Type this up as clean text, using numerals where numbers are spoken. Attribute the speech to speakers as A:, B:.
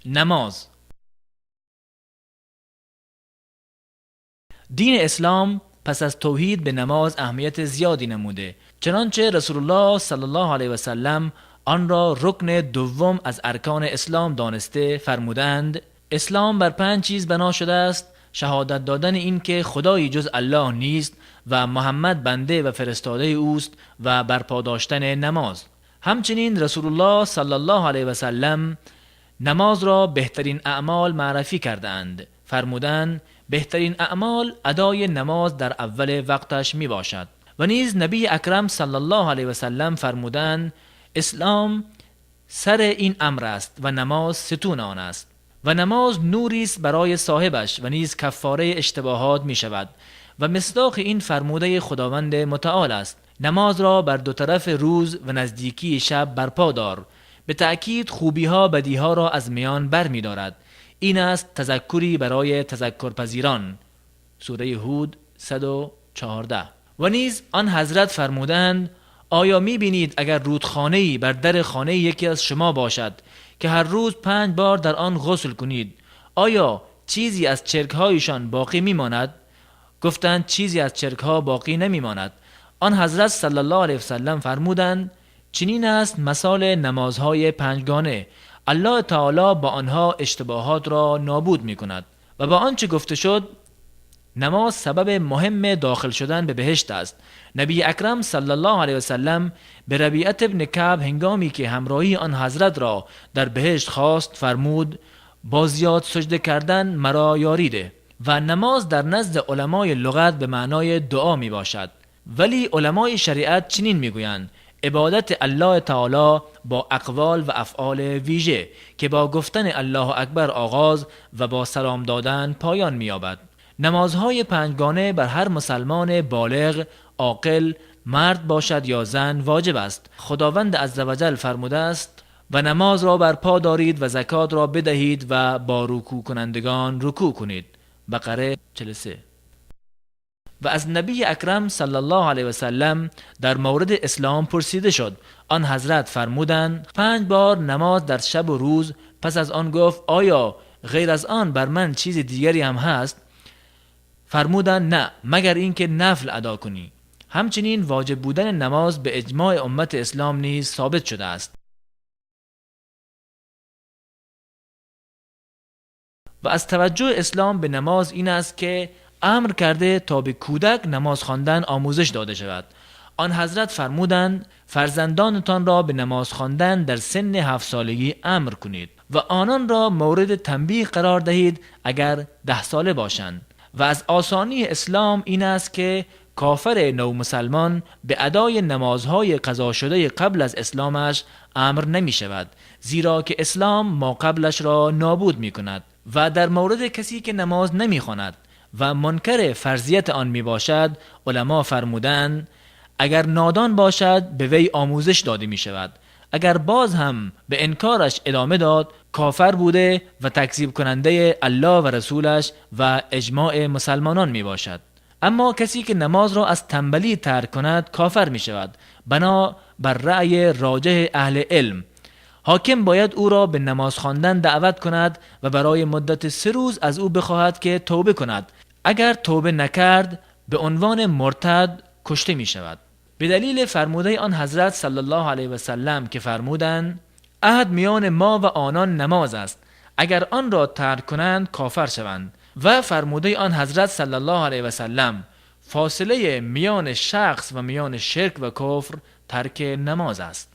A: Намоз. دین اسلام پس از توحید به نماز اهمیت زیادی نموده، چنانچه رسول الله صلی الله علیه و سلم آن را رکن دوم از ارکان اسلام دانسته فرمودند: اسلام بر 5 چیز بنا شده است: شهادت دادن این که خدایی جز الله نیست و محمد بنده و فرستاده اوست و برپا داشتن نماز. همچنین رسول الله صلی الله علیه و سلم نماز را بهترین اعمال معرفی کردند. فرمودند: بهترین اعمال ادای نماز در اول وقتش می باشد. و نیز نبی اکرم صلی الله علیه و سلم فرمودند: اسلام سر این امر است و نماز ستون آن است. و نماز نوری است برای صاحبش و نیز کفاره اشتباهات می شود. و مصداق این فرموده خداوند متعال است: نماز را بر دو طرف روز و نزدیکی شب برپا دار. به تأکید خوبیها بدیها را از میان بر می دارد. این است تذکری برای تذکرپذیران. سوره هود 114. و نیز آن حضرت فرمودند: آیا می بینید اگر رودخانه‌ای بر در خانه یکی از شما باشد که هر روز 5 بار در آن غسل کنید، آیا چیزی از چرکهایشان باقی می ماند؟ گفتند: چیزی از چرکها باقی نمی ماند. آن حضرت صلی الله علیه وسلم فرمودند: چنین است مثال نمازهای 5گانه. الله تعالی با آنها اشتباهات را نابود می کند. و با آنچه گفته شد، نماز سبب مهم داخل شدن به بهشت است. نبی اکرم صلی الله علیه وسلم به ربیعه ابن کعب هنگامی که همراهی آن حضرت را در بهشت خواست فرمود: با زیاد سجده کردن مرا یاری ده. و نماز در نزد علمای لغت به معنای دعا می باشد، ولی علمای شریعت چنین می گویند: عبادت الله تعالی با اقوال و افعال ویژه که با گفتن الله اکبر آغاز و با سلام دادن پایان می‌یابد. نمازهای 5گانه بر هر مسلمان بالغ، عاقل، مرد باشد یا زن واجب است. خداوند عزوجل فرموده است: و نماز را بر پا دارید و زکات را بدهید و با رکوع کنندگان رکوع کنید. بقره 43. و از نبی اکرم صلی الله علیه و سلم در مورد اسلام پرسیده شد. آن حضرت فرمودند: 5 بار نماز در شب و روز. پس از آن گفت: آیا غیر از آن بر من چیز دیگری هم هست؟ فرمودند: نه، مگر اینکه نفل ادا کنی. همچنین واجب بودن نماز به اجماع امت اسلام نیز ثابت شده است. و از توجه اسلام به نماز این است که امر کرده تا به کودک نماز خواندن آموزش داده شود. آن حضرت فرمودند: فرزندانتان را به نماز خواندن در سن 7 سالگی امر کنید و آنان را مورد تنبیه قرار دهید اگر 10 ساله باشند. و از آسانی اسلام این است که کافر نو مسلمان به ادای نمازهای قضا شده قبل از اسلامش امر نمی شود، زیرا که اسلام ما قبلش را نابود می کند. و در مورد کسی که نماز نمی خواند و منکر فرضیت آن می باشد، علما فرمودند: اگر نادان باشد به وی آموزش داده می شود، اگر باز هم به انکارش ادامه داد کافر بوده و تکذیب کننده الله و رسولش و اجماع مسلمانان می باشد. اما کسی که نماز را از تنبلی ترک کند کافر می شود، بنا بر رأی راجح اهل علم. حاکم باید او را به نماز خواندن دعوت کند و برای مدت 3 روز از او بخواهد که توبه کند. اگر توبه نکرد به عنوان مرتد کشته می شود. به دلیل فرموده آن حضرت صلی الله علیه و سلم که فرمودند: عهد میان ما و آنان نماز است، اگر آن را ترک کنند کافر شوند. و فرموده آن حضرت صلی الله علیه و سلم: فاصله میان شخص و میان شرک و کفر ترک نماز است.